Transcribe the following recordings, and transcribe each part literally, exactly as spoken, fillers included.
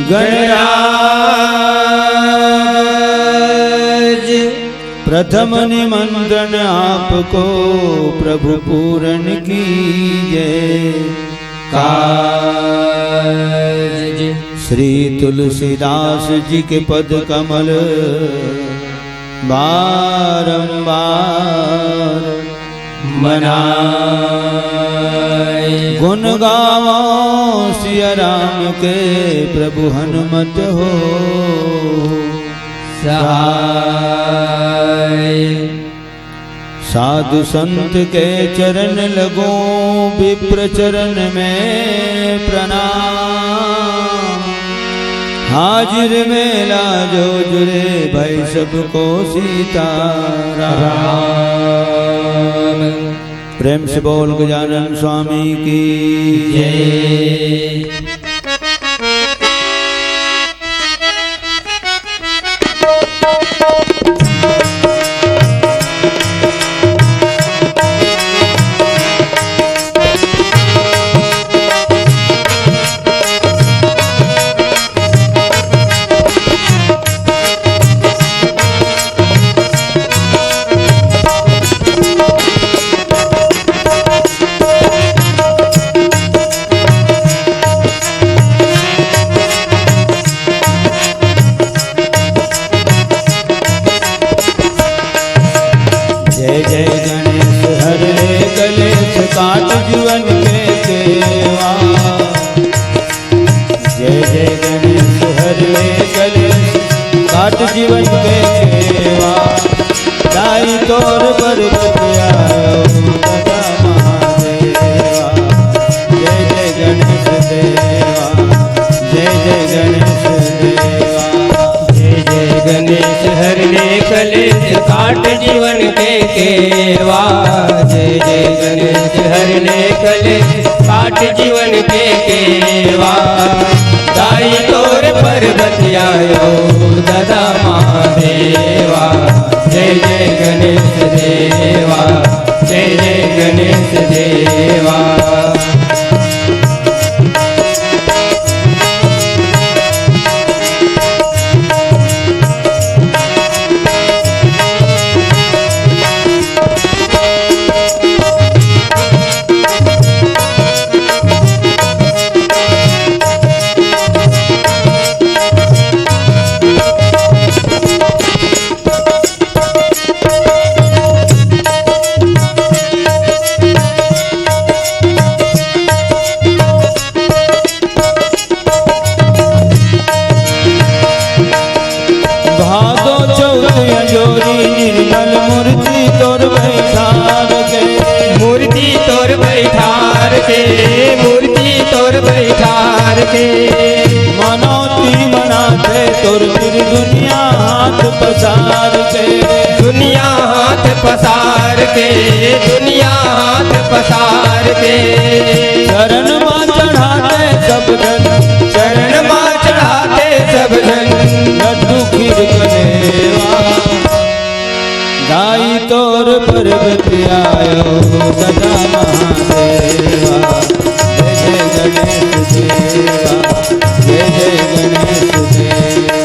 गणराज, प्रथम निमंत्रण आपको प्रभु पूरन कीजे। काज। श्री तुलसीदास जी के पद कमल बारंबार मनाए। गुण गावो सिया राम के प्रभु हनुमत हो सहाय। साधु संत के चरण लगो विप्र चरण में प्रणाम। हाजिर मेला जो जुड़े भाई सबको सीता राम। प्रेम से बोल गजानन स्वामी की जय। जय जय गणेश हर ले कलेश काट जीवन के सेवा। जय जय गणेश हर ले कलेश काट जीवन के सेवा। दाई तोर पर्वत आयो दादा महादेवा। जय जय गणेश देवा। जय जय गणेश देवा। जय जय गणेश हर ले कलेश काट जीवन के केवा। जय जय गणेश हर ले कलेश काट जीवन के केवा। दाई तोर पर्वत आयो दादा महादेवा। जय जय गणेश देवा। जय जय गणेश देवा। भादो चौथ अंजोरी निर्मल मूर्ति तोर बैठार के। मूर्ति तोर बैठार के, मूर्ति तोर बैठार के। मनौती मनाथे तोर फिर दुनिया हाथ पसार के। दुनिया हाथ पसार के, दुनिया हाथ पसार के। चरण मा चढ़ाथे सब जन, चरण मा चढ़ाथे सब जन। लड्डू खीर कलेवा। दाई तोर पर्वत आयो दादा महादेवा। जय जय गणेश देवा। जय जय गणेश देवा।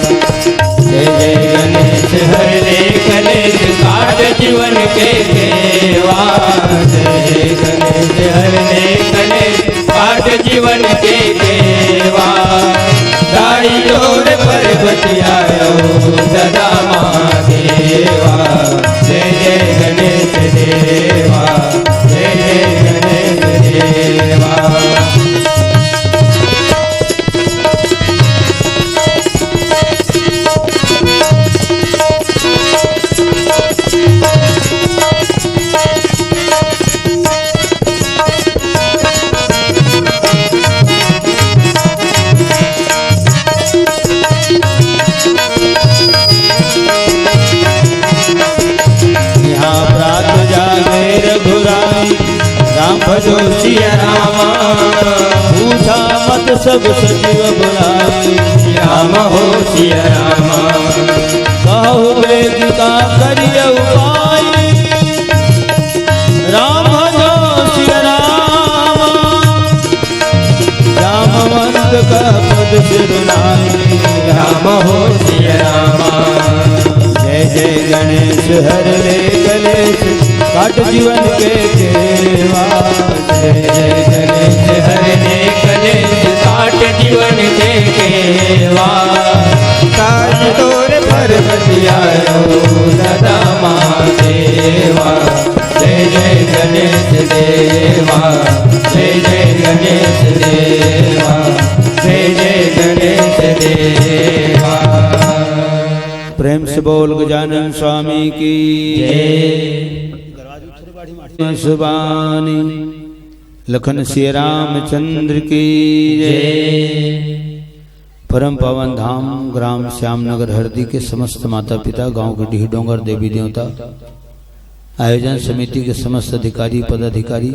जय जय गणेश हर ले कलेश काट जीवन के केवा। जय जय गणेश हर ले कलेश काट जीवन के केवा। दाई तोर पर्वत आयो दादा महादेवा। जय जय गणेश देवा। जय जय गणेश देवा। यहाँ प्रात जागे रघुराई, राम भजो सिया रामा। पूछा मत सब सचिव बुलाई, राम हो सिया रामा। कहु वेदिका करियउ पाई, राम भजो सिया रामा। जामवंत का पद सिर नाई राम हो सिया रामा। जय जय गणेश हर ले कलेश काट जीवन के केवा। जय जय गणेश हर ले कलेश काट जीवन के केवा। काट तोर पर्वत आयो सदा महादेवा। जय जय गणेश देवा। जय जय गणेश देवा। जय जय गणेश देवा। प्रेम से बोल गजानन स्वामी की जय। सुबानी लखन सिया रामचंद्र की जय। परम पावन धाम ग्राम श्याम नगर हरदी के समस्त माता पिता, गांव के डीह डोंगर देवी देवता, आयोजन समिति के समस्त अधिकारी पदाधिकारी,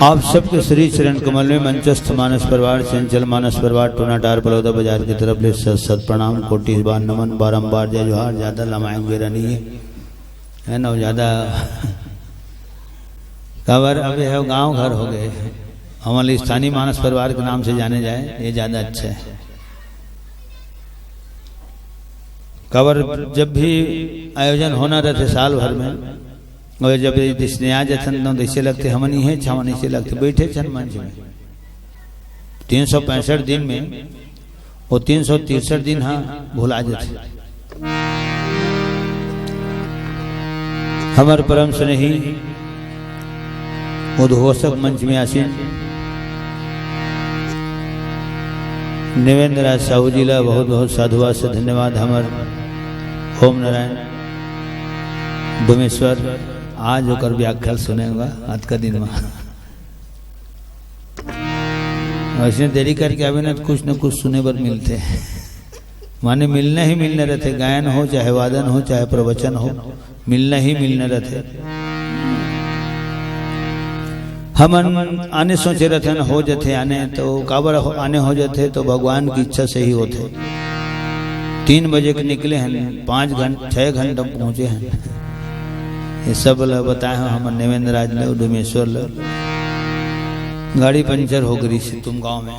आप सबके श्री चरण कमल में मंचस्थ मानस परिवार, चंचल मानस परिवार, टोनाटार बलौदा बाजार की तरफ ले सत सत प्रणाम, कोटि बार नमन, बारंबार जय जोहार। ज्यादा लमाएंगे नहीं है, है ना, ज्यादा काबर अब यह गांव घर हो गए, हमारे स्थानीय मानस परिवार के नाम से जाने जाए, ये ज्यादा अच्छा है। काबर जब भी आयोजन होना रहते साल भर में, और जब ये स्नेहा जथन तो ऐसे लगते, हमन इहे छावन ऐसे लगते, बैठे छन मंच में तीन सौ पैंसठ दिन में वो तीन सौ तिरसठ दिन हा भुला जाथे। हमर परम स्नेही उद्घोषक मंच में आसीन नवेंद्र राज साहू जी ला बहुत बहुत साधुवाद से धन्यवाद। हमर ओम नारायण डोमेश्वर आज ओकर व्याख्या सुने हुआ आज का दिन में। वैसे देरी करके आवे ना तो कुछ न कुछ सुने बर मिलथे। माने मिलना ही मिलना रहथे, गायन हो चाहे वादन हो चाहे प्रवचन हो, मिलना ही मिलना रहथे। हमन आने सोचे रहथन हो जथे आने, तो काबर हो, आने हो जथे तो भगवान की इच्छा से ही होथे। तीन बजे के निकले हन, पाँच घंटे छः घंटा पहुँचे हन। ये सब ल बताए हो हमर नवेंद्र राज ल, डोमेश्वर ल। गाड़ी पंचर हो गई से तुम गांव में।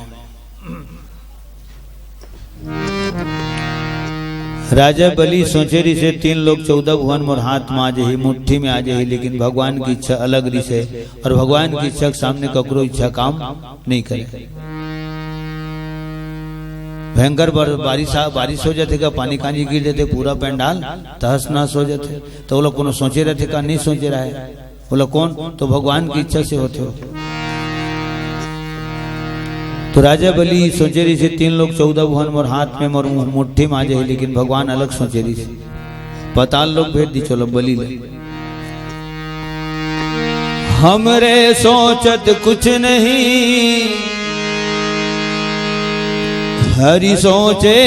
राजा बलि सोचे रिसे तीन लोक चौदह भुवन मोर हाथ में आ जाही, मुट्ठी में आ जाही, लेकिन भगवान की इच्छा अलग रिसे और भगवान की इच्छा के सामने ककरो इच्छा काम नहीं करे। भयंकर बर-, बारिश आ-, बारिश हो जाथे का, पानी कांजी गिर जाथे, पूरा पंडाल तहस नहस हो जाथे। तो वो लोग कोनो सोचे रहथे का, नहीं सोचे रहे। बोला कौन? तो भगवान की इच्छा से होथे हो। तो राजा बलि सोचे रिसे तीन लोक चौदह भुवन मोर हाथ में, मोर मुट्ठी में आ जाही, लेकिन भगवान अलग सोचे रिसे। पताल लोक भेज दी, चलो बलि ले। हमरे सोचत कुछ नहीं, हरि सोचे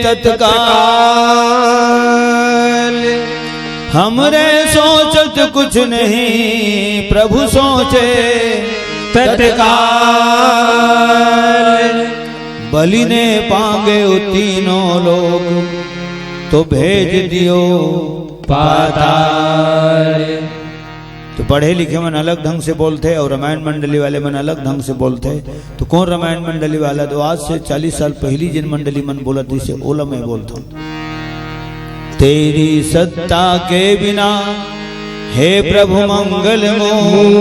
तत्काल। हमरे सोचत कुछ नहीं, प्रभु सोचे तत्काल। बलि ने पांगे वो तीनों लोक, तो भेज दियो पाताल। तो पढ़े लिखे मन अलग ढंग से बोलथे और रामायण मंडली वाले मन अलग ढंग से बोलथे। तो कौन रामायण मंडली वाला? तो आज से चालीस साल पहली जिन मंडली मन बोलत रिसे, ओला मैं बोलथौं। तेरी सत्ता के बिना हे प्रभु मंगल मूल,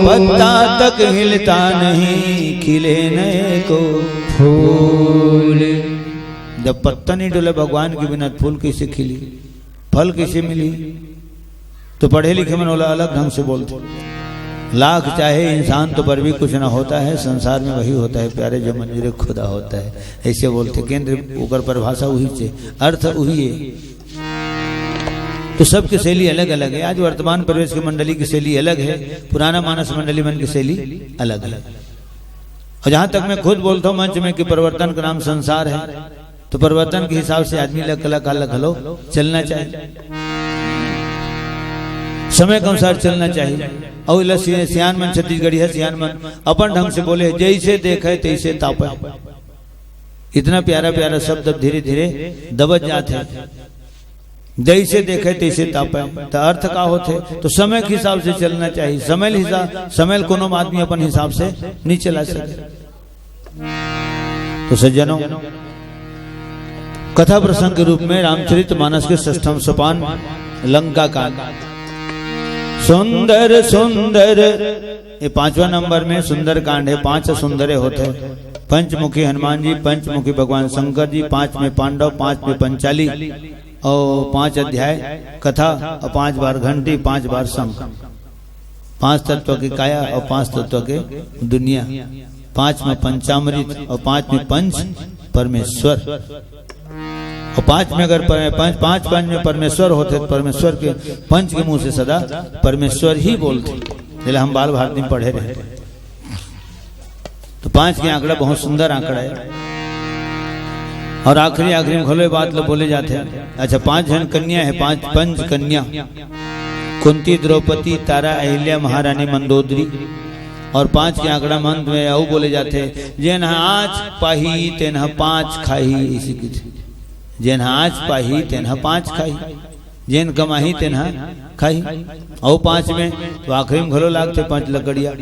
पत्ता तक हिलता नहीं, खिले नए को फूल। जब पत्ता नहीं डोले भगवान के बिना, फूल कैसे खिली, फल कैसे मिली? तो पढ़े लिखे मन ओला अलग ढंग से बोलथे। लाख चाहे इंसान तो पर भी कुछ ना होता है, संसार में वही होता है प्यारे जो मंजूर खुदा होता है, ऐसे बोलथे। केंद्र ओकर परिभाषा वही छे, अर्थ वही है। तो सबके शैली अलग अलग है। आज वर्तमान प्रवेश के मंडली की शैली अलग है, पुराना मानस मंडली मन की शैली अलग है। और जहां तक मैं खुद बोलता हूं मंच में कि परिवर्तन का नाम संसार है, तो परिवर्तन के हिसाब से आदमी ला कलाकार ला घलो चलना चाहिए, समय के अनुसार चलना चाहिए। और इला सि-, सियान मन, छत्तीसगढ़िया सियान मन अपन ढंग से बोले, जैसे देखे तैसे तापे। इतना प्यारा प्यारा शब्द अब धीरे धीरे दबत जात है। जैसे देखे तैसे तापे। त अर्थ का होथे? तो समय के हिसाब से चलना चाहिए। समय ल हिसाब, समय ल कोनो आदमी अपन हिसाब से नहीं चला सके। तो सज्जनों, कथा प्रसंग के रूप में रामचरित मानस के षष्ठम सोपान, लंका कांड। सुंदर सुंदर, ये पांचवा नंबर में सुंदर कांड है। पांच सुंदरे होते हैं। पंचमुखी हनुमान जी, पंचमुखी भगवान शंकर जी, पांच में पांडव, पांच में पंचाली, और पांच अध्याय कथा, और पांच बार घंटी, पांच बार शंख। पांच तत्व के काया और पांच तत्व के दुनिया, पांच में पंचामृत और पांच में पंच परमेश्वर। और पांच में अगर पर-, पंच, पांच पंच में परमेश्वर होते तो परमेश्वर के, पंच के मुंह से सदा परमेश्वर ही बोलते। इसलिए हम बाल भारती में पढ़े रहे। तो पांच के आंकड़ा बहुत सुंदर आंकड़ा है। और आखिरी, आखिरी में घलो बात लो बोले जाते हैं। अच्छा, पांच जन कन्या है, पांच, पंच कन्या, कुंती, द्रौपदी, तारा, अहिल्या, महारानी मंदोदरी। और पांच के आंकड़ा मंद में अउ बोले जाते हैं, जेन ह आंच पाही तेन ह पांच खाही, इसी की। जेन ह आंच पाही तेन ह पांच खाही, जेन कमाही तेन ह खाही। अउ पांच में तो आखिरी में घलो लागते पंच लकड़िया।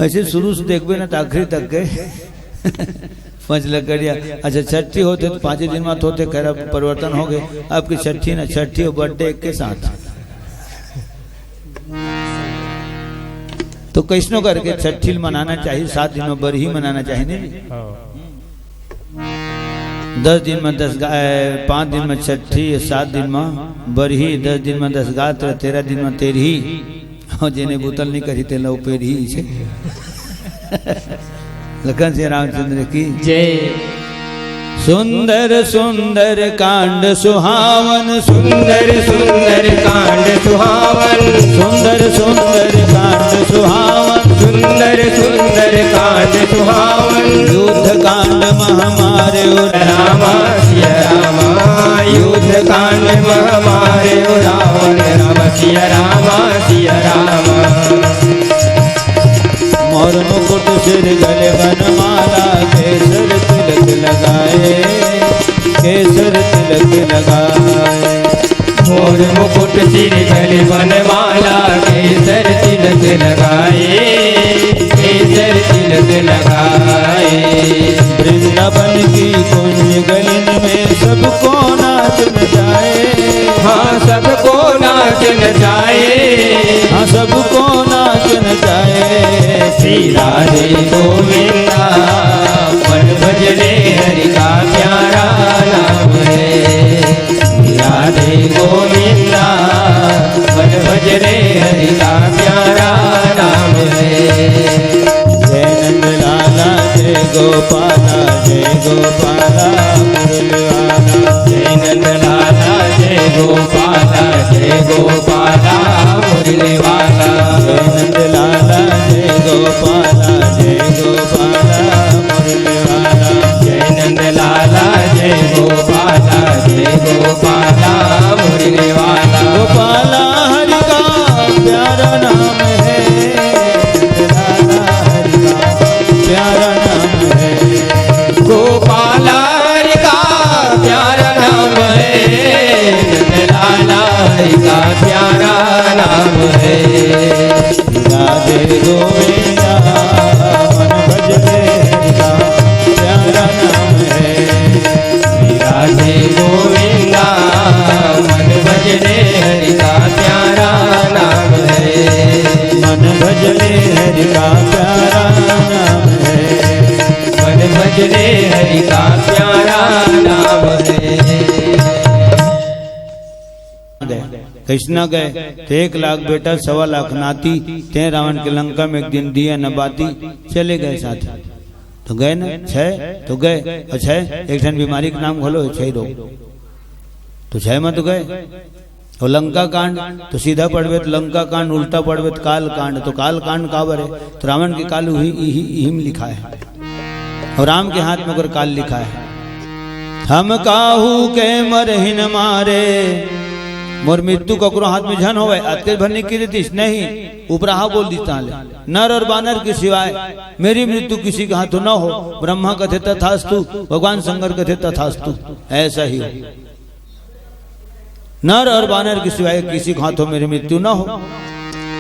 ऐसे शुरू से देखबे ना तो आखिरी तक के पंच लकड़िया। अच्छा, छठी होते तो पांचे दिन में होते, खैर अब परिवर्तन हो गए। अब की छठी ना, छठी और बर्थडे एक के साथ। तो कैसनो करके छठी ल मनाना चाहिए, सात दिन में बरही मनाना चाहिए, नहीं? हाँ। दस दिन में दस गा-, ए, पाँच दिन में छठी, सात दिन में बरही, दस दिन में दस गात्र, तेरह दिन में तेरही। और जेने बोतल नहीं करी, तेला वो पेरही इसे। लखन सिंह रामचंद्र की जय। सुंदर सुंदर कांड सुहावन, सुंदर सुंदर कांड सुहावन, सुंदर सुंदर कांड सुहावन, सुंदर सुंदर कांड सुहावन। युद्ध कांड मह मारे रामा सिया रामा, युद्ध कांड मह मारे रावण राम सिया रामा सिया रामा। मोर मुकुट सिर गले बनमाला, केसर तिलक लगाए, केसर तिलक लगाए। मोर मुकुट सिर गले बनमाला, केसर तिलक लगाए, केसर तिलक लगाए। वृंदावन की कुंज गलिन में सबको नाच नचाए। हाँ, सबको नाच नचाए। हाँ, सबको नाच नचाए। श्री राधे गोविंदा, मन भजने हरि का प्यारा नाम है। राधे गोविंदा, मन भजने हरि का प्यारा नाम है। जय नंद लाला जय गोपाला, जय गोपाला मुरली वाला। जय नंद लाला जय गोपाला, जय गोपाला मुरली वाला। जय नंद लाला जय गोपाला, जय गोपाला मुरली वाला। जय नंद लाला जय गोपाला, जय गोपाला मुरली वाला। गोपाला हरि का प्यारा नाम है, नंद लाला हरि का प्यारा नाम है। गोपाला हरि का प्यारा नाम है, नंद लाला हरि का प्यारा नाम है। राधे गोविंदा, मन भजने हरि का प्यारा नाम है। राधे गोविंदा, मन भजने हरि का प्यारा नाम है। मन भजने हरि का प्यारा नाम है। मन भजने हरि का प्यारा नाम है। गए। कैसना गए? तो एक लाख बेटा, सवा लाख नाती, ते रावण के लंका में एक दिन दिया न बाती, चले गए साथ। तो गए ना, छह तो गए, और छह एक ठन बीमारी के नाम घलो है, छह रोग। तो छह में तो गए। और लंका कांड तो सीधा पढ़बे तो लंका कांड, उल्टा पढ़बे तो काल कांड। तो काल कांड काबर है? तो रावण के काल उही, इही, इही में लिखा है। और राम के हाथ में ओकर काल लिखा है। हम काहू के मरहिन मारे, मोर मृत्यु ककरो हाथ में झन होवे, अतके भर नहीं कीर्तिस, नहीं, उपराहा बोल दी ताले, नर और बानर के सिवाय मेरी मृत्यु किसी के हाथों न हो। ब्रह्मा कथे तथास्तु, भगवान शंकर कथे तथास्तु, ऐसा ही हो। नर और बानर के सिवाय किसी के हाथों मेरी मृत्यु न हो।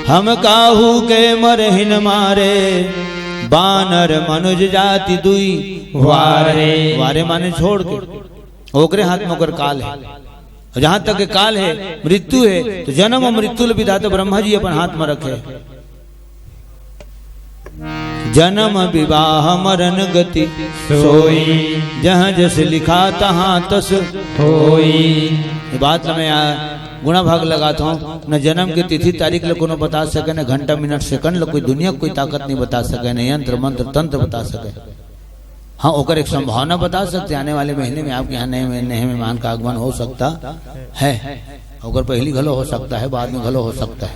हम काहू के मरहिन मारे, बानर मनुज जाति दुई वारे। वारे माने छोड़ के। ओकरे हाथ में ओकर काल है। और जहां तक के काल है, मृत्यु है, तो जन्म और मृत्यु ल विधाता ब्रह्मा जी अपन हाथ में रखे। जन्म विवाह मरण गति सोई। जहाँ जस लिखा तहाँ तस होई। ये बात ल मैं आ, गुणा भाग लगात हूँ। न जन्म के तिथि तारीख ल कोनो बता सके, न घंटा मिनट सेकंड ल कोई दुनिया कोई ताकत नहीं बता सके, न यंत्र मंत्र तंत्र बता सके। हाँ, ओकर एक संभावना बता सकते, आने वाले महीने में आपके यहाँ नए, नए मेहमान का आगमन हो सकता है, ओकर पहली घलो हो सकता है, बाद में घलो हो सकता है,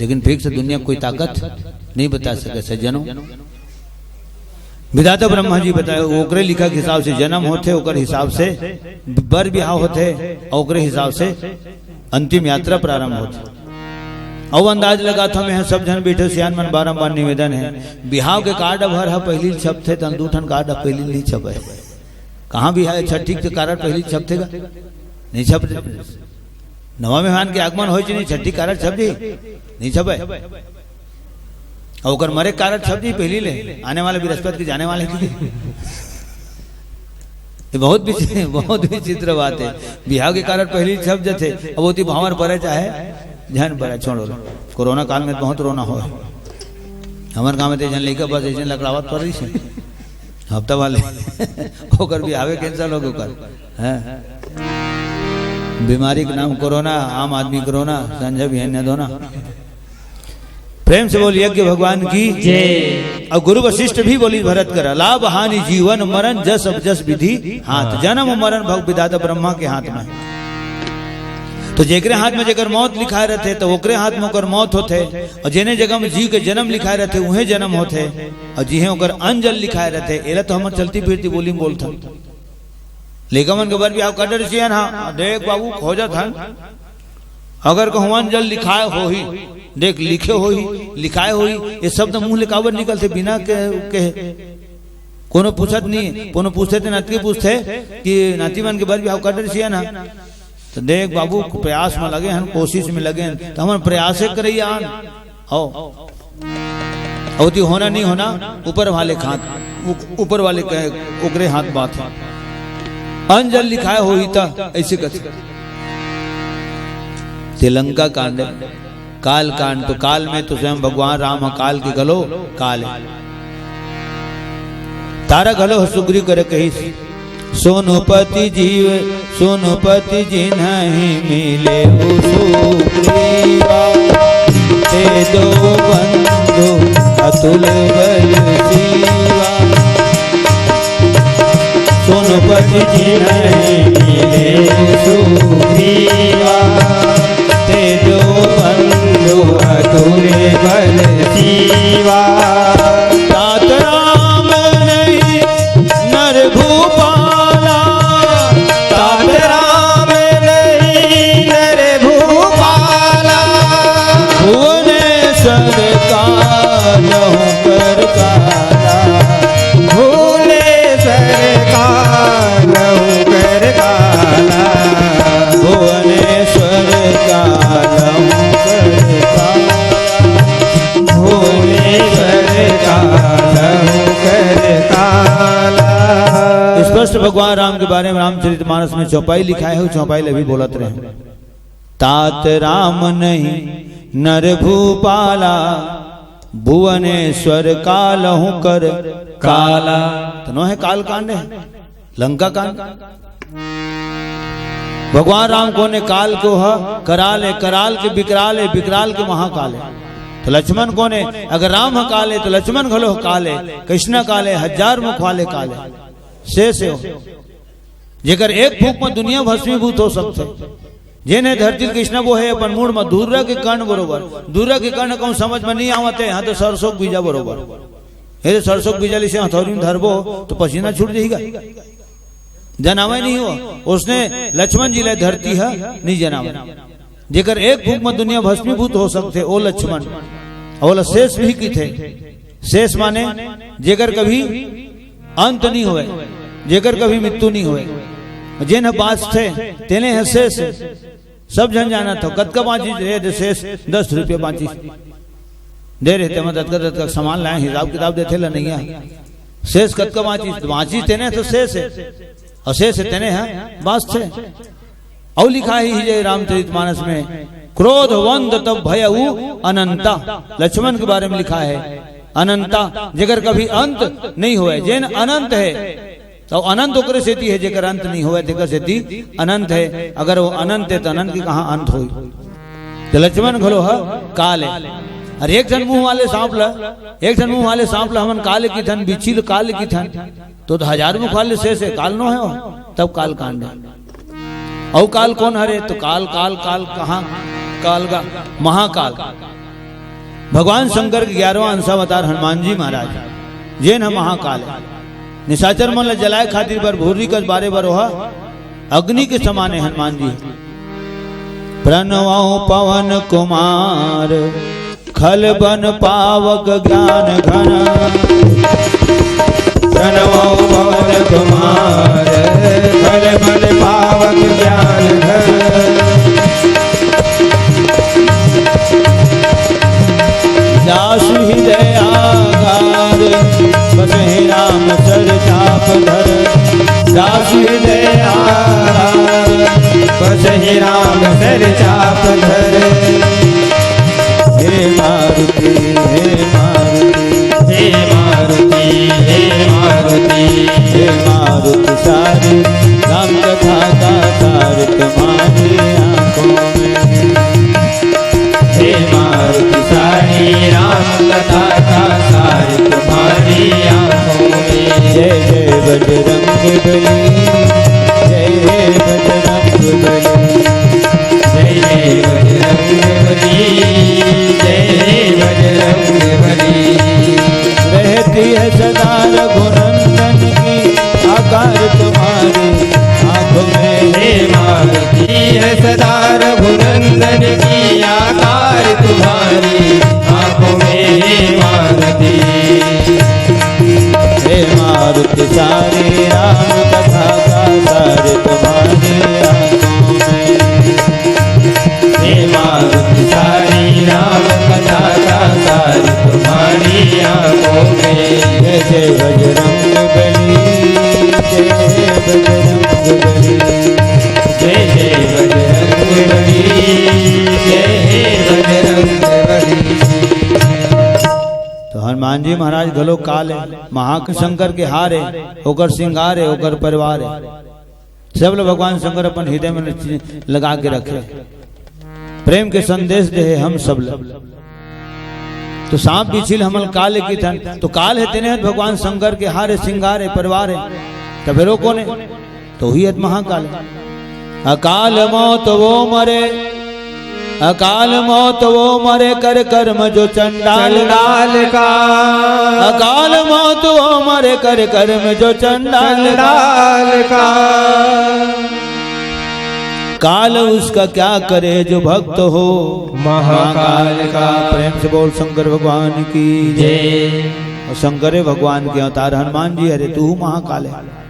लेकिन फिक्स दुनिया कोई ताकत नहीं बता सके। सज्जनों, विधाता ब्रह्मा जी बताए, ओकरे लिखा के हिसाब से जन्म होथे, ओकर हिसाब से बर बिहाव होथे, और ओकरे हिसाब से अंतिम यात्रा प्रारंभ होथे। अउ अंदाज लगात हंव, मैं सब झन बैठे सियान मन, बारंबार निवेदन है, बिहाव के कार्ड भर ह पहिली छपथे, तन दू ठन कार्ड पहिली नहीं छपे। कहाँ बिहाव, छठी के कार्ड पहिली छपथे का? नहीं छपथे। नवा मेहमान के आगमन होय च नहीं, छठी कार्ड छप जी? नहीं छपे। अउ ओकर मरे कार्ड छप जी पहिली ले, आने वाले बृहस्पति के जाने वाले के। ये बहुत विचित्र, बहुत विचित्र बात है। बिहाव के कार्ड पहिली छप जथे, अब ओती भांवर परे चाहे झन परे, छोड़ो। कोरोना काल में बहुत रोना हो। हमर गांव में तो एक झन लइका बस ऐसे लकड़ावत पर रही है, हफ्ता वाले। ओकर बिहावे कैंसिल हो गए ओकर। हैं? बीमारी के नाम कोरोना, आम आदमी कोरोना, संझा बिहनिया धोना। प्रेम से बोल यज्ञ भगवान की जय। और गुरु वशिष्ठ भी बोली भरत करा, लाभ हानि जीवन मरण जस अब जस विधि हाथ। हाँ। जन्म मरण भग विधाता ब्रह्मा के हाथ में। तो जेकरे हाथ में जेकर मौत लिखाए रहथे, तो ओकरे हाथ में ओकर मौत होथे, और जेने जगह में जीव के जन्म लिखाए रहथे, उहे जन्म होथे, और जिहे ओकर अंजल लिखाए रहथे। एला तो हम चलती फिरती बोली में बोलथन। लइका मन के बर बिहाव कर डरे सियान, हाँ, देख बाबू, खोजत हन। अगर कहूँ अंजल लिखाए होही, देख, लिखे होही, लिखाए होही, ये शब्द मुंह ले काबर निकलथे बिना के, के? कोनो पूछत नहीं, कोनो पूछथे ते नाती पूछथे कि नाती मन के बर बिहाव कर डरे सियान, हाँ। तो देख बाबू, प्रयास में लगे हन, कोशिश में लगे हन, तो हमन प्रयासे करइया हन। हो। अउ ओती होना नहीं होना, ऊपर वाले के हाथ, उ-, ऊपर वाले के, ओकरे हाथ बात है। अंजल लिखाए होही त ऐसे कथे। ते लंका कांड, काल कांड, तो काल में तो स्वयं भगवान राम ह काल के घलो काल है। तारा घलो ह सुग्रीव करे कहिस, सोनुपति जीव, सोनुपति जिनहि मिले सुग्रीवा। ते दो बंधु अतुल बल जीवा। सोनुपति जिनहि मिले सुग्रीवा। ते दो बंधु अतुल बल जीवा। तात राम नहीं नर भूपाला, तात राम नहीं नर भूपाला। भुवनेश्वर कालहु कर काला, भुवनेश्वर कालहु कर काला, भुवनेश्वर कालहु कर काला, भुवनेश्वर कालहु कर काला। स्पष्ट भगवान राम के बारे में रामचरित मानस में चौपाई लिखाए हे, चौपाई ले भी बोलत रहे। तात राम नहीं नर भूपाला, भुवनेश्वर कालहु कर काला। तो नो हे काल कांड हे, लंका कांड। भगवान राम कोन हे? काल के ओह कराल हे, कराल के विकराल हे, विकराल के महाकाल हे। तो लक्ष्मण कोन हे? अगर राम ह काल हे तो लक्ष्मण घलो ह काल हे, कृष्णा काल हे, हजार मुख वाले काल हे, शेष हे ओह। जेकर एक फूंक में दुनिया भस्मीभूत हो सकथे। जेन हे धरती ल कृष्णा, वो हे अपन मूड़ में धूरा के कण बरोबर। धूरा के कण कहूँ समझ में नहीं आवत हे, यहाँ तो सरसों के बीजा बरोबर। हे सरसों के बीजा ल इसे हथौड़ी में धरबो तो पसीना छूट जाएगा, जनावे नहीं हो। उसने लक्ष्मण जी ले धरती हे, नहीं जनावे। जेकर एक फूंक में दुनिया भस्मीभूत हो सकथे, ओ लक्ष्मण। ओला शेष भी किथे। शेष माने जेकर कभी अंत नहीं होए, जेकर कभी मृत्यु नहीं होए। जेन ह बांचथे, तेने ह शेष। सब झन जानत हो, कतका बांचिस रे, दे शेष दस रुपया बांचिस। दे रे, तेमा दतका दतका सामान लाए, हिसाब किताब देथे ला नइया। शेष कतका बांचिस, बांचिस तेने तो शेष हे, अउ शेष हे तेने ह बांचथे। अउ लिखा ही, ही जय रामचरित मानस में, क्रोधवंत तब भयउ अनंता। लक्ष्मण के बारे में लिखा है, अनंता, जेकर कभी अंत नहीं होए, जेन अनंत है, तो अनंत ओकरे सेती है, जेकर अंत नहीं होए, तेकर सेती अनंत है। अगर वो अनंत है, तो अनंत के कहाँ अंत होई? तो लक्ष्मण घलो ह काल है। अरे एक ठन मुंह वाले सांप ला, एक ठन मुंह वाले सांप ला हमन काल किथन, बिच्छी ल काल किथन, तो, तो हजार मुख वाले शेष है, काल नो है वो, तब काल कांड है। अउ काल कोन हरे? तो काल, काल, काल कहाँ? काल का महाकाल। भगवान शंकर के ग्यारहवाँ अंशावतार हनुमान जी महाराज, जेन ह महाकाल है। निशाचर मन ल जलाए खातिर बर भुर्री कस बारे बर ओहा अग्नि के समान है हनुमान जी। प्रणवउ पवन कुमार, खल बन पावक ज्ञान घन। प्रणवउ पवन कुमार, खल बन पावक ज्ञान घन। जासु हृदय आधार, बसहि राम सर चाप धर। जासु हृदय आधार, बसहि राम सर चाप धर। हे मारुति, हे मारुति, हे मारुति, हे मारुति, हे मारुति सारी राम कथा का सार तुम्हारी आंखों में। हे मारुति सारी राम कथा का सार तुम्हारी आंखों में। जय जय बजरंग बली, जय हे बजरंग बली। जय हे बजरंग बली, जय हे बजरंग बली। रहती है सदा रघुनंदन की आकार तुम्हारी आंखों में। हे मारुति है सदा रघुनंदन की आकार तुम्हारी आंखों में, हे मारुति। हे मारुति सारी राम कथा का सार तुम्हारी आंखों में। हे मारुति सारी राम कथा का सार तुम्हारी आंखों में। जय जय बजरंग बली, जय बजरंग बली। जय जय बजरंग बली, जय हे बजरंग बली। तो हनुमान जी महाराज घलो काल है, महाशंकर के हार है, ओकर श्रृंगार है, ओकर परिवार है। सब ल भगवान शंकर अपन हृदय में लगा के रखे, प्रेम के संदेश दे हे हम सब ल। तो सांप बिच्छी ल हमन काल किथन, तो काल है तेने भगवान शंकर के हार है, श्रृंगार है, परिवार है, तो फेर वो कोन है? तो ही है महाकाल है। अकाल मौत वो मरे, अकाल मौत वो मरे कर कर्म जो चंडाल का। चंडाल का। अकाल मौत वो मरे कर कर्म जो चंडाल का। चंडाल का। काल उसका क्या करे जो भक्त हो महाकाल का। प्रेम से बोल शंकर भगवान की जय। और शंकर भगवान के अवतार हनुमान जी, अरे तू महाकाल है।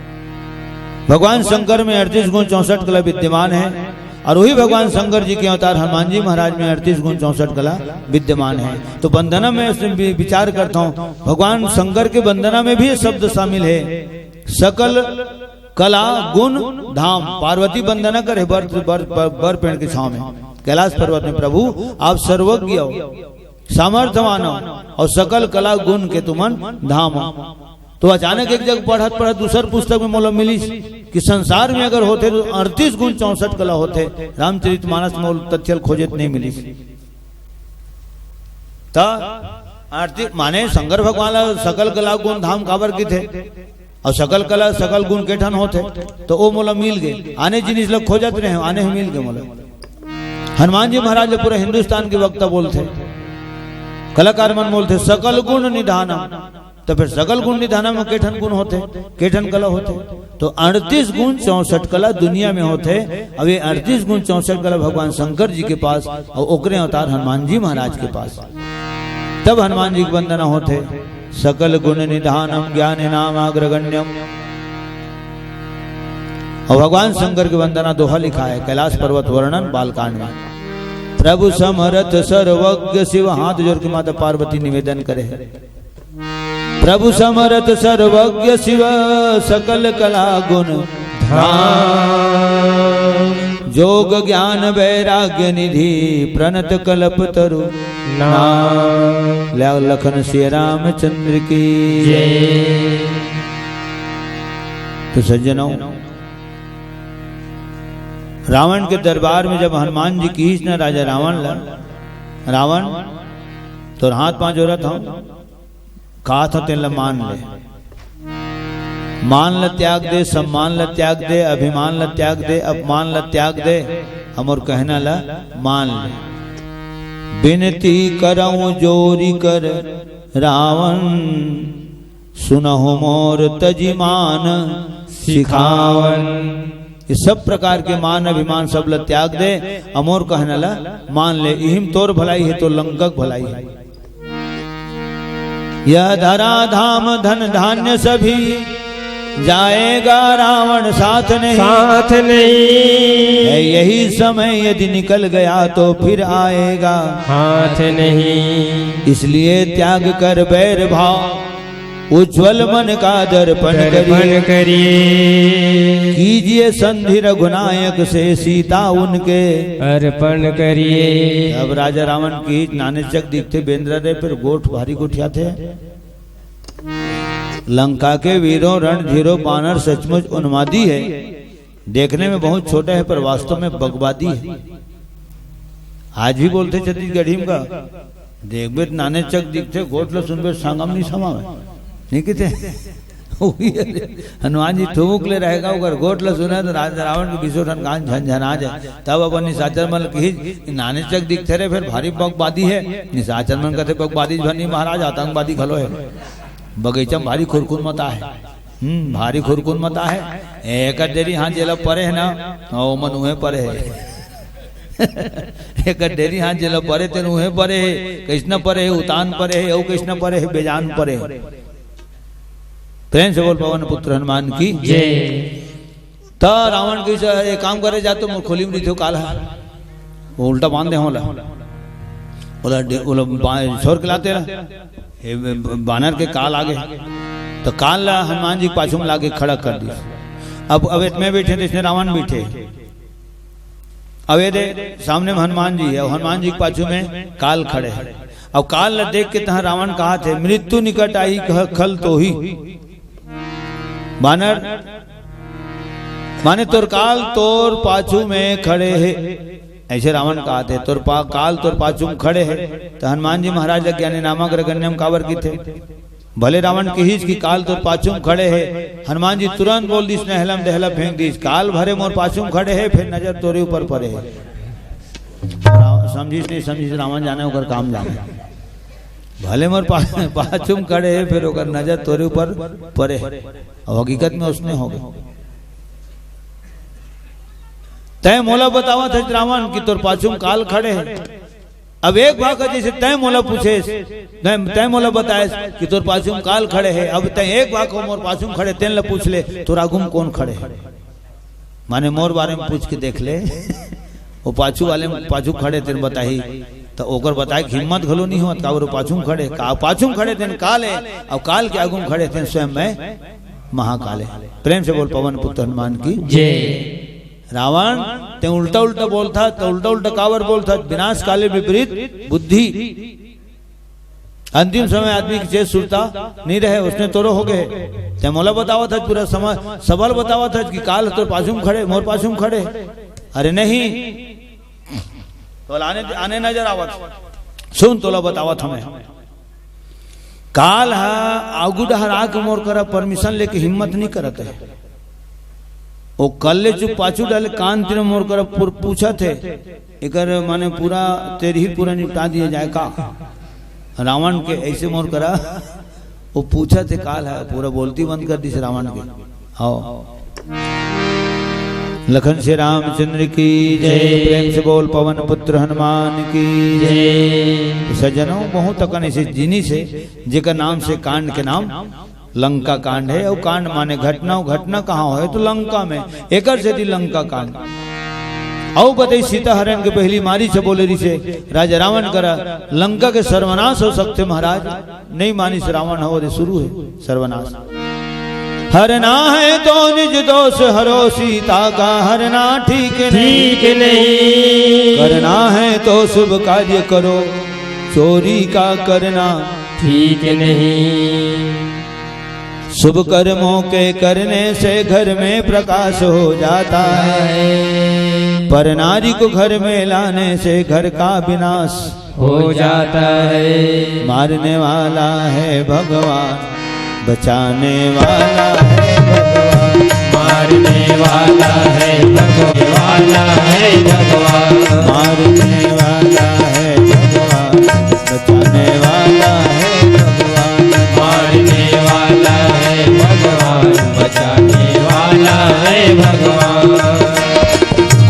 भगवान शंकर में अड़तीस गुण चौसठ कला विद्यमान है और वही भगवान शंकर जी के अवतार हनुमान जी महाराज में अड़तीस गुण चौसठ कला विद्यमान है। तो वंदना में इसमें वि-, विचार करता हूँ, भगवान शंकर के वंदना में भी ये शब्द शामिल है, सकल कला गुण धाम। पार्वती वंदना करे बर, बर, बर, बर पेड़ के छांव में, कैलाश पर्वत में, प्रभु आप सर्वज्ञ हो, सामर्थ्यवान हो और सकल कला गुण के तुमन धाम हो। तो अचानक एक जगह पढ़त पढ़त दूसर पुस्तक में मोला मिलिस कि संसार में अगर होथे तो अड़तीस गुण चौसठ कला होथे। रामचरित मानस में मोला तथ्य ल खोजे त नहीं मिलिस। त अड़तीस माने शंकर भगवान ला सकल कला गुण धाम काबर किथे? और सकल कला, सकल गुण के ठन होथे, तो वो मोला मिल गे। आने जिनिस ल खोजत रहे, आने ह मिल गे मोला। हनुमान जी महाराज ल पूरा हिंदुस्तान के वक्ता बोलथे, कलाकार मन बोलथे, "सकल गुण निधानम।" तो फिर सकल गुण निधानम में के ठन गुण होथे, के ठन कला होथे? तो अड़तीस गुण चौसठ कला दुनिया में होथे। अब ये अड़तीस गुण चौसठ कला भगवान शंकर जी के पास और ओकरे अवतार हनुमान जी महाराज के पास। तब हनुमान जी की वंदना होथे, "सकल गुण निधानम ज्ञानिनाम अग्रगण्यम।" अउ भगवान शंकर के वंदना दोहा लिखाय हे, कैलाश पर्वत वर्णन बालकांड में। प्रभु समरथ सर्वज्ञ शिव, हाथ जोर के माता पार्वती निवेदन करे हे। प्रभु समरथ सर्वज्ञ शिव, सकल कला गुण धाम। जोग ज्ञान वैराग्य निधि, प्रणत कल्पतरु नाम। ल्या लखन सिया रामचंद्र की जय। तो सज्जनों, रावण के दरबार में जब हनुमान जी किहिस न राजा रावण ला, "रावण, तोर हाथ पांव जोरत हंव, काहत हंव तेन ला मान ले। मान ला त्याग दे, सम्मान ला त्याग दे, अभिमान ला त्याग दे, अपमान ला त्याग दे, अउ मोर कहना ला मान ले। बिनती करंव जोरि कर रावण, सुनहु मोर तजि मान सिखावन।" ये सब प्रकार के मान अभिमान सब ला त्याग दे, अउ मोर कहना ला मान ले। इहिम तोर भलाई हे, तोर लंका के भलाई हे। यह धरा धाम धन धान्य सभी, जाएगा रावण साथ नहीं। साथ नहीं। है यही समय यदि निकल गया तो फिर आएगा हाथ नहीं। इसलिए त्याग कर बैर भाव, उज्जवल मन का दर्पण दर्पण करिए। करिए। कीजिए संधि रघुनायक से, सीता उनके अर्पण करिए। अब राजा रावण किहिस नानेचक दिखथे बेंदरा रे, फेर गोठ भारी गोठियाथे। लंका के वीरों रणधीरों, बानर सचमुच उन्मादी हे। देखने में बहुत छोटा हे, पर वास्तव में बगबादी हे। आज भी बोलथे छत्तीसगढ़ी में का, देखबे त नानेचक दिखथे, गोठ ल सुनबे त सांगा म नइ समावय, नइ कहिथे। उही हरे, हनुमान जी ठुमुक ले रहेगा, ओकर गोठ ल सुने त राजा रावण के बीसों ठन कान झनझना जाय। तब अपन निशाचर मन ल किहिस, "नानेचक दिखथे रे, फेर भारी बगबादी हे।" निशाचर मन कथे, "बगबादी झन नइ महाराज, आतंकवादी घलो हे।" बगीचा में भारी खुरखुर मता हे। हम्म, भारी खुरखुर मता हे। एकर डेरी हाथ जेला परे हे ना, ओमन उहे परे हे। एकर डेरी हाथ जेला परे, तेन उहे परे हे। कइसना परे हे, उतान परे हे, अउ कइसना परे हे, बेजान परे हे। प्रेम से बोल पवन पुत्र हनुमान की जय। त रावण किहिस, "एक काम करे, जा तो मोर खोली में रहिथे काल ह।" वो उल्टा बांध दे होला। ओला डे-, ओला बा-, छोर के लाते ला। हे ब-, ब-, बानर के काल आगे। त काल ला हनुमान जी के पाछू में लाके खड़ा कर दिस। अब, अब एतमे बइठे, त इसने रावण बइठे। अब ये दे, सामने में हनुमान जी हे, अउ हनुमान जी के पाछू में काल खड़े हे। अउ काल ला देख के तहाँ रावण कहत हे, "मृत्यु निकट आही, कह खल तोही।" बानर, माने तोर काल तोर पाछू में खड़े हे। अइसे रावण कहत हे, "तोर पा-, काल तोर पाछू में खड़े हे।" त हनुमान जी महाराज अज्ञानी नामक रगन्यम काबर किथे? भले रावण किहिस कि काल तोर पाछू में खड़े हे, हनुमान जी तुरंत बोल दिस, नहलम दहलम फेंक दिस, "काल भरे मोर पाछू में खड़े हे, फेर नजर तोरे ऊपर परे हे।" राव-, समझिस नइ समझिस, रावण जाने, ओकर काम जाने। भले मोर पा-, पाछू में खड़े हे, फेर ओकर नजर तोरे ऊपर परे हे। अउ हकीकत में ओसने होगे। तैं मोला बतावत हस रावण कि तोर पाछू में काल खड़े हे। अब एक भाग हे, जइसे तैं मोला पूछेस, तैं, तैं मोला बताएस कि तोर पाछू में काल खड़े हे, अब तैं एक भाग हो मोर पाछू में खड़े, तेन ला पूछ ले, तोर आगू में कोन खड़े हे? माने मोर बारे में पूछ के देख ले। वो पाछू वाले में, पाछू खड़े तेन बताही, त ओकर बताए के हिम्मत घलो नइ होवत, काबर वो पाछू में खड़े, का पाछू में खड़े तेन काल हे, अउ काल के आगू में खड़े तेन स्वयं मैं महाकाल हे। प्रेम से बोल पवन पुत्र हनुमान की जय। रावण, तैं उल्टा उल्टा बोलथस, त उल्टा उल्टा काबर बोलथस? विनाश काले विपरीत बुद्धि। अंतिम समय आदमी के चेत सुरता नइ रहे, ओसने तोरो होगे। तैं मोला बतावत हस, पूरा समाज, सभा ल बतावत हस कि काल तोर पाछू में खड़े, मोर पाछू में खड़े। अरे नहीं, तोला आने, आने नजर आवत। सुन, तोला बतावत हंव मैं। काल ह आगू डहर आके मोर करा permission लेके हिम्मत नइ करत हे। वो कल्ले चुप पाछू डहर ले कान तीर मोर करा पुर-, पूछत हे, एकर माने पूरा तेरही पूरा निपटा दिया जाए का? रावण के अइसे मोर करा वो पूछत हे काल ह, पूरा बोलती बंद कर दिस रावण के। हव। लखन सिया रामचंद्र की जय। प्रेम से बोल पवन पुत्र हनुमान की जय। सज्जनों, बहुत अकन अइसे जिनिस हे, जेकर नाम से कांड के नाम लंका कांड हे, अउ कांड माने घटना, अउ घटना कहाँ होय तो लंका में, एकर सेती लंका कांड। अउ बताई सीता हरण के पहिली मारीच बोले रिहिसे राजा रावण करा, लंका के सर्वनाश हो सकथे महाराज, नइ मानिस रावण हो रे, शुरू हे सर्वनाश। हरना है तो निज दोष हरो सीता का, हरना ठीक नहीं। ठीक नहीं। करना है तो शुभ कार्य करो, चोरी का करना ठीक नहीं। शुभ कर्मों के करने से घर में प्रकाश हो जाता है, पर नारी को घर में लाने से घर का विनाश हो जाता है। मारने वाला है भगवान, बचाने वाला है भगवान। मारने वाला है भगवान, वाला है भगवान। मारने वाला है भगवान, बचाने वाला है भगवान। मारने वाला है भगवान, बचाने वाला है भगवान।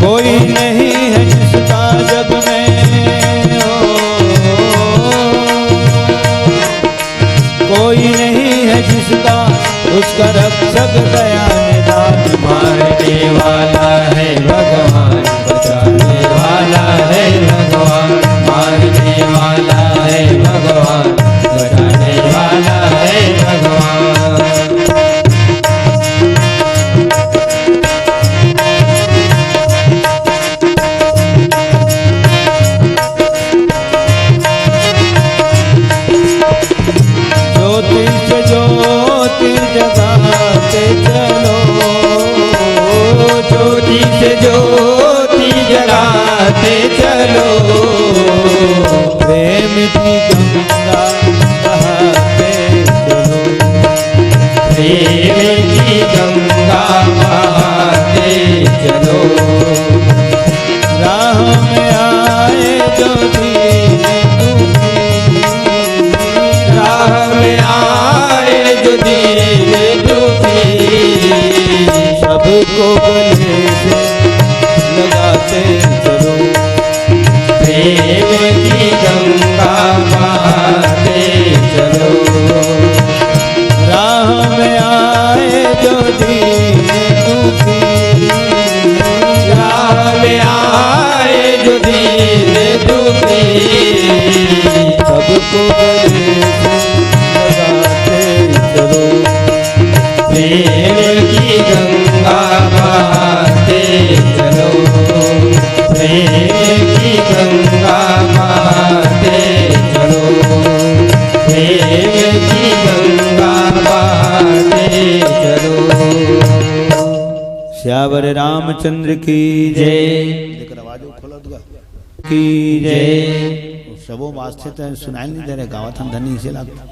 कोई नहीं है जिसका जग में, ओ, कोई नहीं है जिसका उसका रक्षक दया निदान। मारने वाला है भगवान, बचाने वाला है भगवान। मारने वाला है भगवान, बचाने वाला है भगवान। ज्योति से ज्योति जगाते चलो, ज्योति से ज्योति जगाते चलो, प्रेम की गंगा बहाते चलो, प्रेम की गंगा बहाते चलो। राह में आए जो दीन दुखी, राह में आए जो दीन दुखी, सबको गले से लगाते चलो, प्रेम की गंगा बहाते चलो। राह में आए जो दीन दुखी, राह में आए जो दीन दुखी, सबको गले से लगाते चलो, प्रेम की गंगा बहाते चलो, प्रेम की गंगा बहाते चलो, प्रेम की गंगा बहाते चलो। सियावर रामचंद्र की जय। एक आवाज खोला दुआ। की जय। सबो वास्ते तो सुनाई नहीं दे रहे, गावत हम धनी इसे लागता।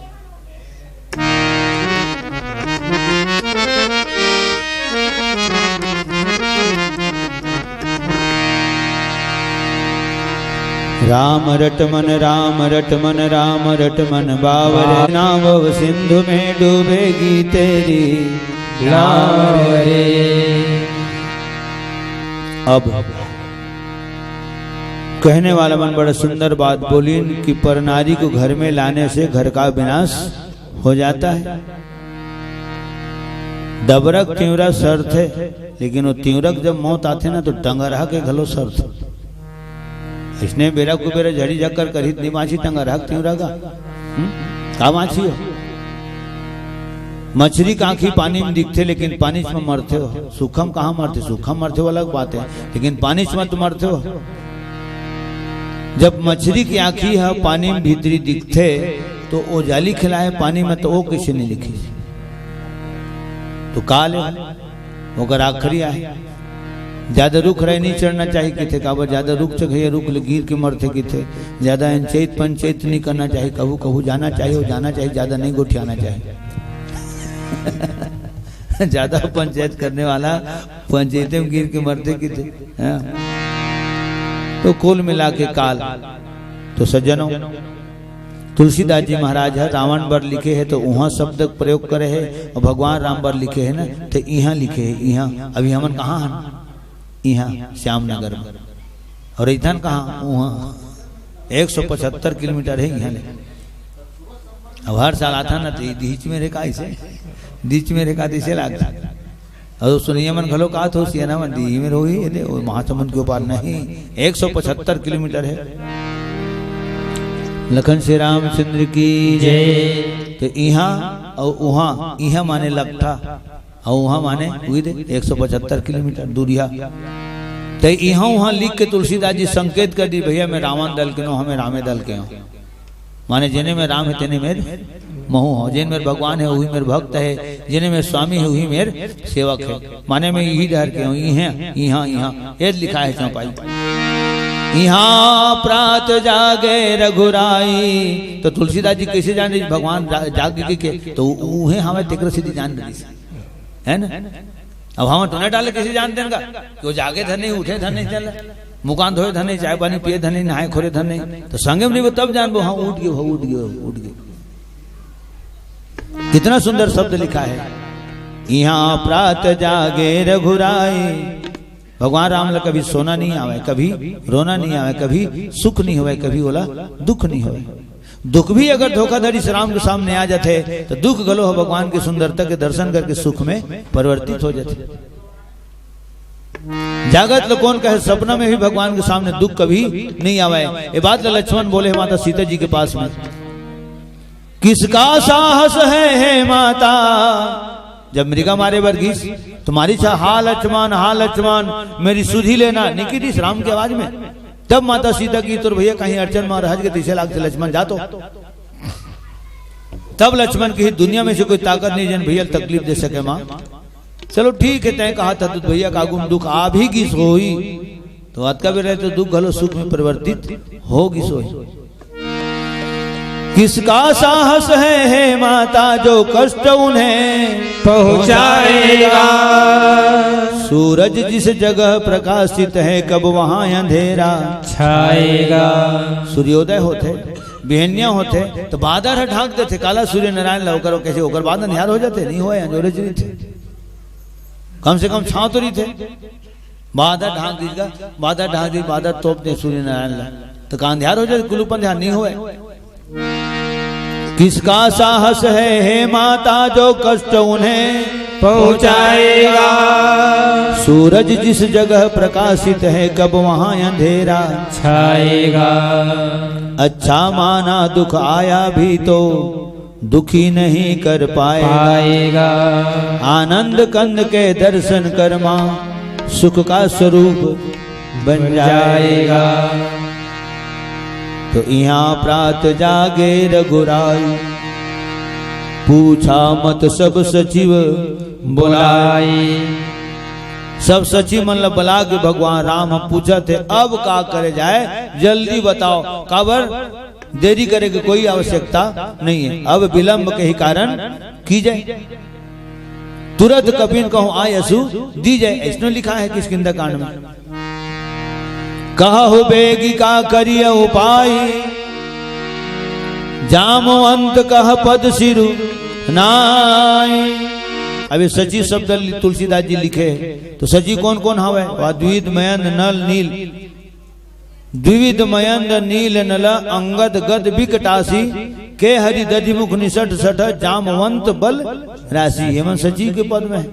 राम रटमन, राम रटमन, राम रटमन बावरे, नावव सिंधु में डूबेगी तेरी नाव रे। अब कहने वाला मन बड़ा सुंदर बात बोलिन कि पर नारी को घर में लाने से घर का विनाश हो जाता है। डबरक तिंवरा सरथे, लेकिन वो तिंवरक जब मौत आथे ना, तो टंगरहा के घलो सरथे। इसने बेरा कुबेरा झड़ी झक्कर करही त नइ बाँची टंगरहा के तिंवरा गा। हम्म? का बाँची हो? मछरी के आँखी पानी में दिखथे, लेकिन पानी में मरथे हो। सूखा म कहाँ मरथे? सूखा म मरथे, वो अलग बात है, लेकिन पानी में तो मरथे हो। जब मछरी के आँखी ह पानी में भीतरी दिखथे, तो वो जाली खिलाए पानी में, तो वो कैसे नहीं दिखी? तो काल हे, ओकर आखिरी आहे। ज्यादा रुख राई नहीं चढ़ना चाहिए किथे, काबर ज्यादा रुख चघइया रुख ले गिर के मरथे किथे। ज्यादा अंचैत पंचैत नहीं करना चाहिए, कहू कहू जाना चाहिए, वो जाना चाहिए, ज्यादा नहीं गोठियाना चाहिए। ज्यादा पंचायत करने वाला पंचायते में गिर के मरथे किथे। हाँ। तो कुल मिला के काल। तो सज्जनों, तुलसीदास जी महाराज ह रावण बर लिखे हे तो उहाँ शब्द प्रयोग करे हे, अउ भगवान राम बर लिखे हे ना, तो इहाँ लिखे हे, इहाँ। अभी हमन कहाँ हन? इहाँ श्याम नगर में। अउ रहिथन कहाँ? उहाँ। एक सौ पचहत्तर किलोमीटर हे इहाँ ले। अब हर साल आथन ना, तो ये बीच में रे का ऐसे? दीच में रेखा दिसे लागथे। अउ सुनइया मन घलो कहत हो, सियाना मन, दीही में रहोही, ये दे, वो महासमुंद के ओ पार नहीं, एक सौ पचहत्तर किलोमीटर हे। लखन श्री रामचंद्र की जय। तो इहाँ अउ उहाँ, इहाँ माने लकठा, अउ उहाँ माने उही दे, एक सौ पचहत्तर किलोमीटर दूरिहा। तो इहाँ उहाँ लिख के तुलसीदास जी संकेत कर दी, भैया, मैं रावण दल के नोहंव, मैं रामे दल के हंव। माने जेने में राम हे, तेने में महूं हंव। जेन मेर भगवान हे, उही मेर भक्त हे। जेने मेर स्वामी हे, उही मेर सेवक हे। माने मैं इही डहर के हंव, इहें, इहाँ, इहाँ। ये लिखाय हे चौपाई। इहाँ प्रात जागे रघुराई। तो तुलसीदास जी कइसे जान रहिस भगवान जा-, जागे के, के? तो उहें हवय, तेकर सेती जान रहिस। हे ना? अब हम टोना डाले कइसे जान देन का? कि वो जागे धन नहीं, उठे धन नहीं चल। मुकान धोए धन नहीं, चाय पानी पिए धन नहीं, नहाए खोरे धन नहीं। तो संगे में नहीं, वो तब जानबो, हाँ, उठ गयो, हाँ, उठ गयो, उठ गयो। कितना सुंदर शब्द लिखा है, "इहाँ प्रात जागे रघुराई।" भगवान राम ला कभी सोना नहीं आवे, कभी रोना नहीं आवे, कभी सुख नहीं होवे, कभी ओला दुख नहीं होवे। दुख भी अगर धोखाधड़ी से राम के सामने आ जाथे, तो दुख घलो ह भगवान के सुंदरता के दर्शन करके सुख में परिवर्तित हो जाथे। जागत ल कोन कहे, सपना में भी भगवान के सामने दुख कभी नहीं आवे। ये बात ल लक्ष्मण बोले माता सीता जी के पास में, "किसका साहस है हे माता?" जब मृगा मारे बर गिस, तुम्हारी छा, "हा लक्ष्मण, हा लक्ष्मण, मेरी सुधि लेना," नहीं कहिस राम के आवाज में। तब माता सीता कहिस, "तोर भैया कहीं अड़चन में रहत गे, तइसे लागथे लक्ष्मण, जा तो।" तब लक्ष्मण कहिस, "दुनिया में से कोई ताकत नहीं, जेन भैया ल तकलीफ दे सके माँ।" चलो ठीक है, तैं कहा था, तो भैया का आगू म दुख आ भी गिस होही, तो अतका बेर रहे तो दुख घलो सुख में परिवर्तित हो गिस होही। किसका साहस है हे माता जो कष्ट उन्हें पहुँचाएगा। सूरज जिस जगह प्रकाशित है कब वहाँ अंधेरा छाएगा। सूर्योदय होथे, बिहनिया होथे, तो बादर ह ढांक देथे काला सूर्य नारायण ला, ओकर कइसे ओकर बाद अंधियार हो जाथे, नहीं होय, अंजोरे च रहिथे। कम से कम छांव तो रहिथे। बादर ढांक दीस गा, बादर ढांक दीस, बादर तोप दे सूर्य नारायण ला, तो का अंधियार हो जाथे, कुलूप अंधियार नहीं होय। किसका साहस है हे माता जो कष्ट उन्हें पहुँचाएगा। सूरज जिस जगह प्रकाशित है कब वहाँ अंधेरा छाएगा। अच्छा माना दुख आया भी तो दुखी नहीं कर पाएगा। पाएगा। आनंद कंद के दर्शन कर माँ सुख का स्वरूप बन जाएगा। तो इहाँ प्रात जागे रघुराई, पूछा मत सब सचिव बुलाई। सब सचिव मन ल बला के भगवान राम ह पूछत हे, अब का करे जाए, जल्दी बताओ, काबर देरी करे के कोई आवश्यकता नहीं है। अब विलंब के ही कारण की जाए, तुरंत कपिन कहूँ आय असु दी जाए, अइसनो लिखा है किष्किंधा कांड में। कहहु बेगी का करिय उपाय, जामवंत कह पद सिरु नाई। अब ये सचिव शब्द लि-, तुलसीदास जी लिखे, तो सचिव कौन कौन हवे? वह द्विविध मयंद नल नील, द्विविध मयंद नील नल अंगद गद बिकटासी, के हरि दधि मुख निसट सठ जामवंत बल राशि। ये मन सचिव के पद में है।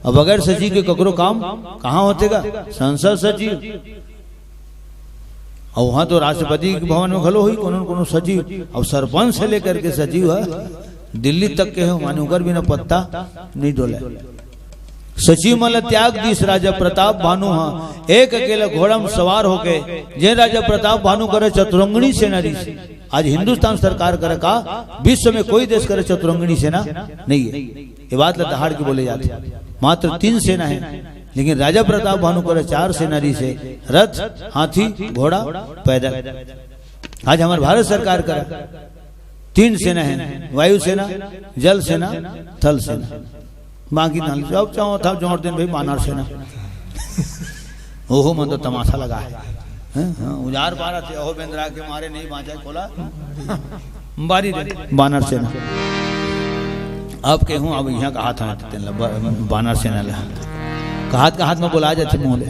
अब बगैर सचिव के ककरो काम कहाँ होथे गा? संसद सचिव। अउ वहाँ तो राष्ट्रपति के भवन में घलो होही कोनो न कोनो सचिव। अउ सरपंच से लेकर के सचिव ह दिल्ली तक के हो, माने ओकर बिना पत्ता नहीं डोले। सचिव मन ल त्याग दीस राजा प्रताप भानु ह, एक अकेला घोड़ा म सवार होके, जेन राजा प्रताप भानु करा चतुरंगणी सेना रहिस। आज हिंदुस्तान सरकार करा का, विश्व में कोई देश करा चतुरंगणी सेना नहीं है। ये बात ल दहाड़ के बोले जाथे। मात्र तीन सेना है, लेकिन राजा प्रताप भानु करा चार सेना रहिस हे, रथ, हाथी, घोड़ा, पैदल। आज हमर भारत सरकार करा तीन सेना है, वायुसेना, जल सेना, थल सेना। बाकी धन सब चाहो था जोड़ देन भाई बानर सेना। ओहो मन तो तमाशा लगा है। हैं? हाँ, उजार पारा थे, ओहो बेंदरा के मारे नहीं बांचा कोला। बारी रे, बानर सेना। अब कहूँ, अब इहाँ कहा था तेन ला, ब-, बानर सेना ला। कहात कहात में बोला जाथे मोले।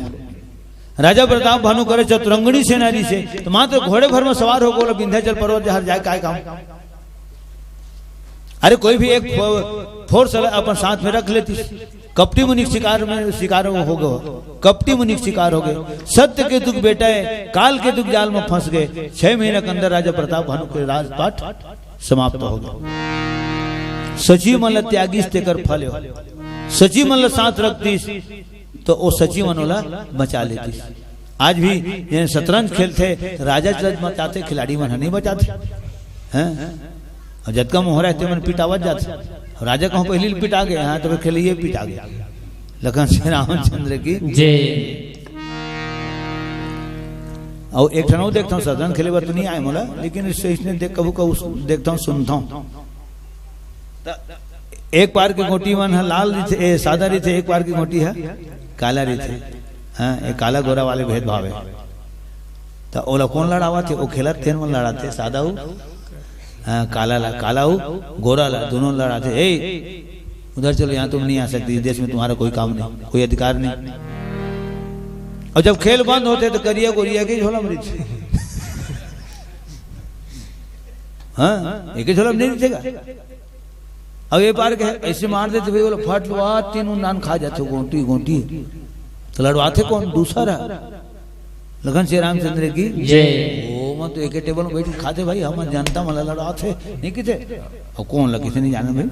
राजा प्रताप भानु करे चतुरंगणी सेना रहिस हे, तो मात्र घोड़े भर में सवार होके ओला विंध्याचल पर्वत डहर जाए काय काम? अरे कोई भी एक फो-, फोर्स अपन साथ में रख लेतिस। कपटी मुनि के शिकार में, शिकार हो गए, कपटी मुनि के शिकार हो गए। सत्यकेतु के बेटा हे, कालकेतु के जाल में फंस गए। छह महीना के अंदर राजा प्रताप भानु के राजपाट समाप्त हो गए। सचिव मन ल त्यागिस तेकर फल हो। सचिव मन ल साथ रखतिस तो ओ सचिव मन ओला बचा लेतिस। आज भी जेन शतरंज खेलथे, राजा च बचाथे, खिलाड़ी मन ह नहीं बचाथे, हैं? अउ जतका मोहरा हे, ते मन पिटावत जाथे। राजा कहूँ पहिली ले पिटा गे, हाँ, तो खेलइया पिटा गे। लखन सिंह रामचंद्र की। जे। अउ एक ठन अउ देखथंव, शतरंज खेले बर तो नहीं आए मोला, लेकिन इसने देख, कभू कभू देखथंव, सुनथंव। त एक पार के गोटी मन ह लाल रहिथे, ए, सादा रहिथे, एक पार के गोटी ह काला रहिथे। हाँ, ये काला गोरा वाले भेदभाव हे। त ओला कोन लड़ावत हे? ओ खेलत तेन मन लड़ाथे, सादा अउ, हाँ, काला ला, काला अउ गोरा ला, दोनों लड़ाथे। ए, उधर चलो, यहाँ तुम नहीं आ सकते, इस देश में तुम्हारा कोई काम नहीं, कोई अधिकार नहीं। अउ जब खेल बंद होथे त करिया गोरिया के झोला में रहिथे। हाँ, एक ही झोला में नहीं रहिथे का? अब ये पार के ऐसे मार देथे भाई, बोला फट लुआ, तीनों नान खा जाथे, गोटी, गोटी। त लड़वाथे कोन? दूसरा। लखन सिंह रामचंद्र की। जय। ओ, मैं तो एक ही टेबल में बैठ के खाथे भाई, हम जनता मन ल लड़वाथे, नहीं किथे। अब कोन ल किसे नहीं जाने भाई।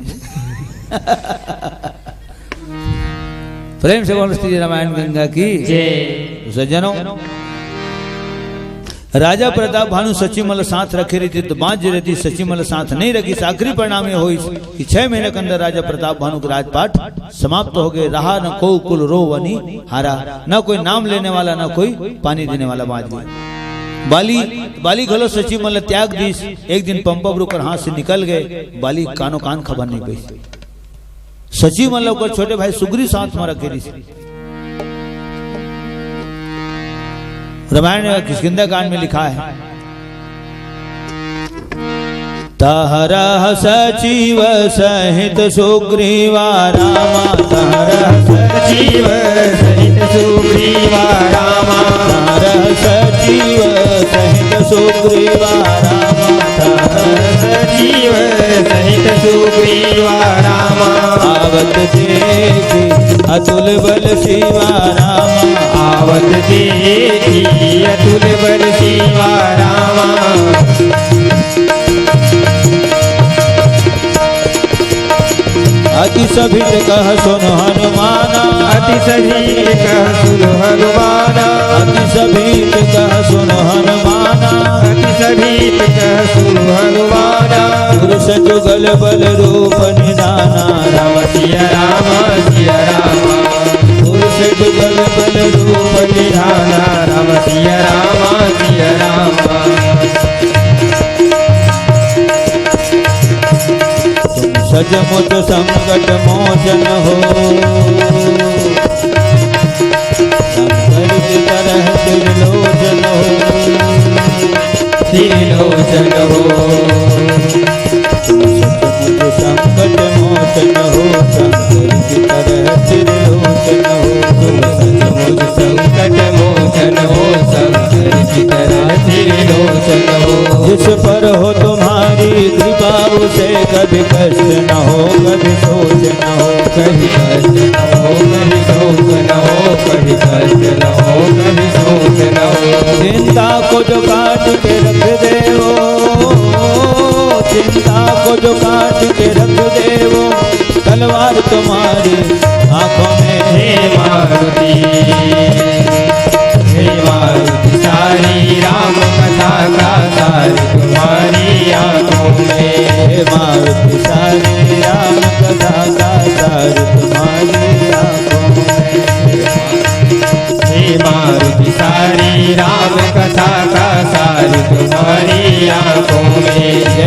प्रेम से बोल श्री रामायण गंगा की। जय। तो सज्जनों, राजा प्रताप भानु सचिव मन ल साथ रखे रहितिस त बाँच गे रहितिस, सचिव मन ल साथ नहीं रखिस। आखिरी परिणाम ये होइस कि छह महीना के अंदर राजा प्रताप भानु के राजपाट समाप्त हो गए। रहा न को कुल रोवनि हारा, न कोई नाम लेने वाला, न कोई पानी देने वाला बाँच गए। बाली, बाली घलो सचिव मन ल त्याग दिस। एक दिन पंपा बरु कर हाथ से निकल गए, बाली कानो कान खबर नहीं पाइस। सचिव मन ल ओकर छोटे भाई सुग्रीव साथ में रखे रहिस। रामायण में किष्किंधा कांड में लिखा है, तहरह सचिव सहित सुग्रीवा रामा, तहरह सचिव सहित सुग्रीवा रामा, तहरह सचिव सहित सुग्रीवा रामा, तहरह सचिव सहित सुग्रीवा रामा। आवत देखि अतुल बल शिवा रामा, आवत देखि अतुल बल शिवा रामा। अति सभित कह सुन हनुमाना, अति सभित कह सुन हनुमाना, अति सभित कह सुन हनुमाना, अति सभित कह सुन हनुमाना। पुरुष जुगल बल रूप निधाना, राम सिया राम सिया राम। पुरुष जुगल बल रूप निधाना, राम सिया राम सिया राम। तुम सचमुच संकट मोचन हो, शंकर की तरह त्रिलोचन हो, त्रिलोचन हो। तुम सचमुच संकट मोचन हो, शंकर की तरह त्रिलोचन हो। तुम सचमुच संकट मोचन हो, शंकर की तरह त्रिलोचन हो। जिस पर हो तुम्हारी कृपा, उसे कभी कष्ट न हो, कभी सोच न हो, कभी कष्ट न हो, कभी शोक न हो, कभी कष्ट न हो, कभी शोक न हो। चिंता को जो काट के रख दे वो, चिंता को जो काट के रख दे वो, तलवार तुम्हारी आंखों में। हे मारुति, हे मारुति सारी राम कथा का सार तुम्हारी आंखों में। हे मारुति सारी राम कथा का सार तुम्हारी आंखों में। हे मारुति सारी राम कथा का सार तुम्हारी आंखों में।